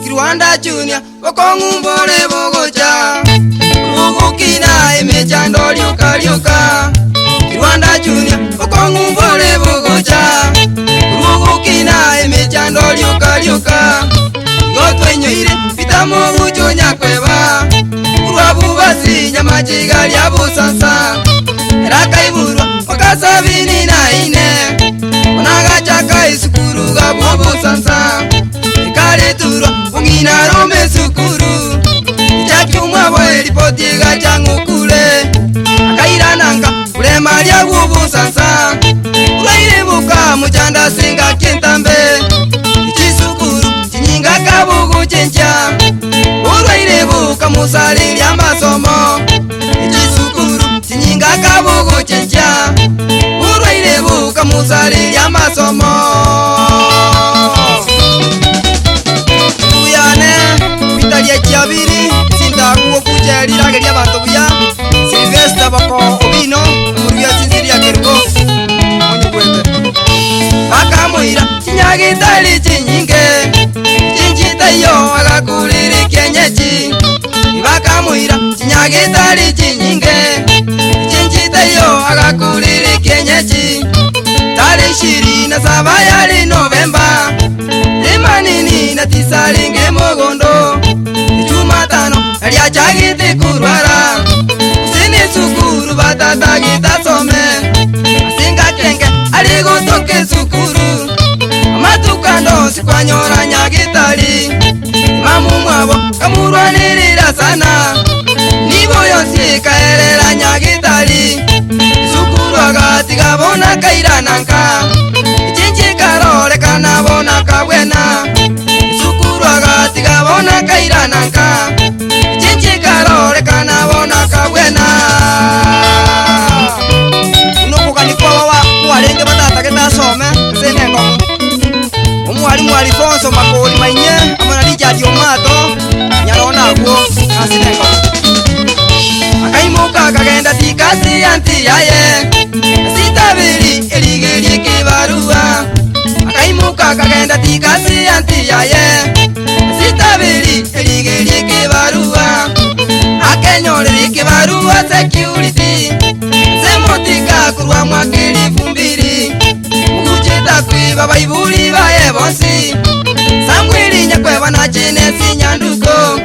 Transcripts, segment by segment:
Kirwanda Junior, bokong'u mbore bogocha, bogokina emechando rioka rioka. Kirwanda Junior, bokong'u mbore bogocha, bogokina emechando rioka rioka. Igo twainyoire bitamo obucho nyakweba, korwa bobasi nyamachiga ria bosansa. Ere akaiborwa mwaka sabini na ine, bono agachaka esukuru gabwo bosansa. Ekareturwa ong'ina arome esukuru, Richaki omwabo eripoti egacha ng'okure. Akairana nka korema ria bw'obosansa, Orwaire boka mochando ase engaki entambe. Chisukuru chinyinga akabogochenchia, Orwaire boka mosareria amasomo. Chisukuru chinyinga akabogochenchia, Orwaire boka mosareria amasomo. Mbuyane Peter Riachiabiri, Sindagu Okuche rirageria abanto buya, Sylvester Boko Obino, omorugi ase ense ria Kerubo, onyigwete. Bakamoira chinyagitari chinyinge, chinchitaiyo agakurira ekienyechi. Bakamoira chinyagitari chinyinge, chinchitaiyo agakurira ekienyechi. Tarehe ishirini na saba yari Novemba, themanini na tisa arenge mogondo. Jumatano riachagete kurwara, gose nesukuru batatagete asome. Ase ngakenge are gotoka esukuru, amatuko ande onsi kwanyora nyagetari. Mama omwabo kamurwanerera sana, nibo yonsi ekaerera nyagetari. Esukuru agatiga bono akairana nka, echinche ekarorekana bono akabwena. Esukuru agatiga bono akairana nka, echinche ekarorekana bono akabwena. Buna okogania kwabo kwarenge batatagete asome ase enenkong'u. Omwalimu Alifonso Makori Mainye amo na Richard Omato Nyarona agwo ase enenkong'u. Akaimoka akagenda tikasi anti yaye, asitaberi erigerie ekebarua. Akaimoka akagenda tikasi anti yaye, asitaberi erigerie ekebarua. Akenyorera ekebarua security, ase motika korwa mwaka elifu mbili. Moguchete kwiba baiburi baye bonsi, Samweli nyakweba na Jenesi nyanduko,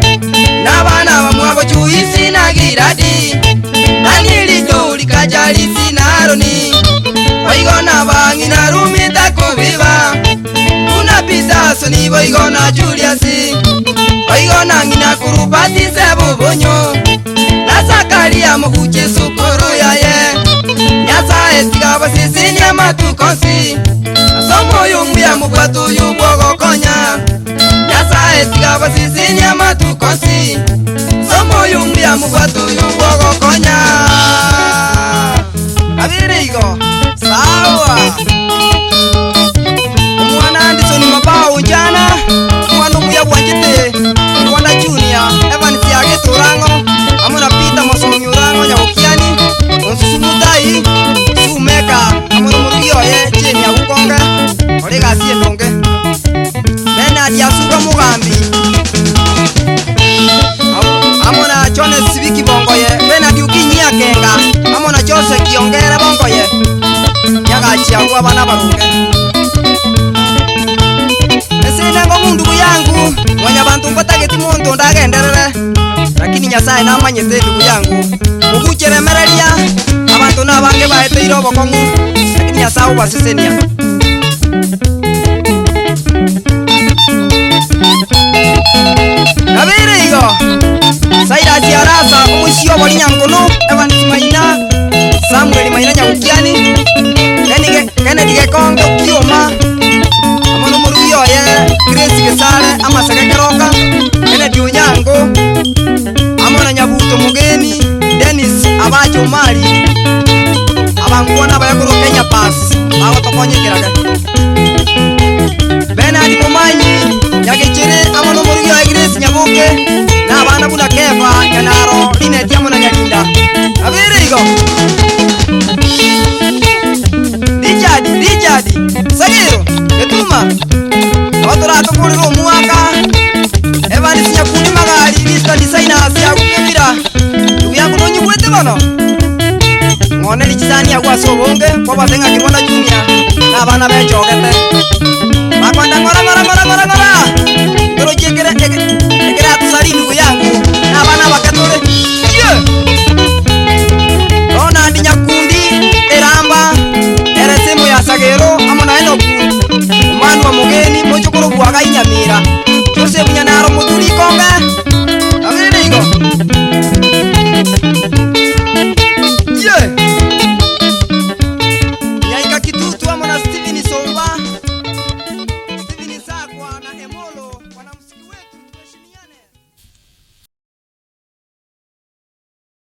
na abana bamwabo Juisi na Giladi, Danieli Dori Kajarisi na Aroni, boigo na bang'ina Rumi takobiba, buna Pitasoni boigo na Juliasi, boigo na ng'ina Kurupati Sebubunyu, na Zakaria moguche esukuru yaye. Nyasae tiga abasesenie amatuko onsi, ase omoyo omuya mobwate oyo bw'ogokonya. Nyasae tiga abasesenie amatuko onsi, ase omoyo omuya mobwate oyo bw'ogokonya. Kabere igo, sawa. Omwana Anderson Mabao Onchana, omwana omuya bwanchete Rwanda Junior, Evans Agete Orang'o, amo na Peter Mosomi Orang'o Nyagokiani, Onsusu Mutai, Sumeka, amo nomorugi oye Jane Agukonge, ore egasi endonge. Bernard Asuka Mogambi, amo na Jones Sibiki Bongoye, Bernard Okinyi Akenga, amo na Jose Kiongere Bongoye, Nyagachi agwo abana abaronge. Ase nengo mundugu yangu, mwanyabanto mbatageti monto onde agenderere, lakini Nyasae namanyete endugu yangu. Mogucheremereria, abanto nabange baeteire obokong'u, lakini Nyasae obasesenia. Nabeire igo, Silas Arasa, omoisia obori Nyankono, Evans Maina, Samuel Maina Nyagokiani, Kennedy Gekonge Okioma, amo nomorugi oye Grace Gesare Amaseke Keroka, Kennedy Onyango, amo na Nyabuto Mogeni, Dennis Abacha Omari, abankwana abaya korwa Kenya Pass bagotokonya ekerage. Bernard Momanyi, Nyagechere amo nomorugi oye Grace Nyaboke, na abana buna Kefa, Nyanaro, Linet amo na Nyarinda. mono. Ng'oneri chisani agwo ase obonge, kwabwate ng'a Kirwanda Junior na abana bechogete. Bakwenda ng'ora ng'ora.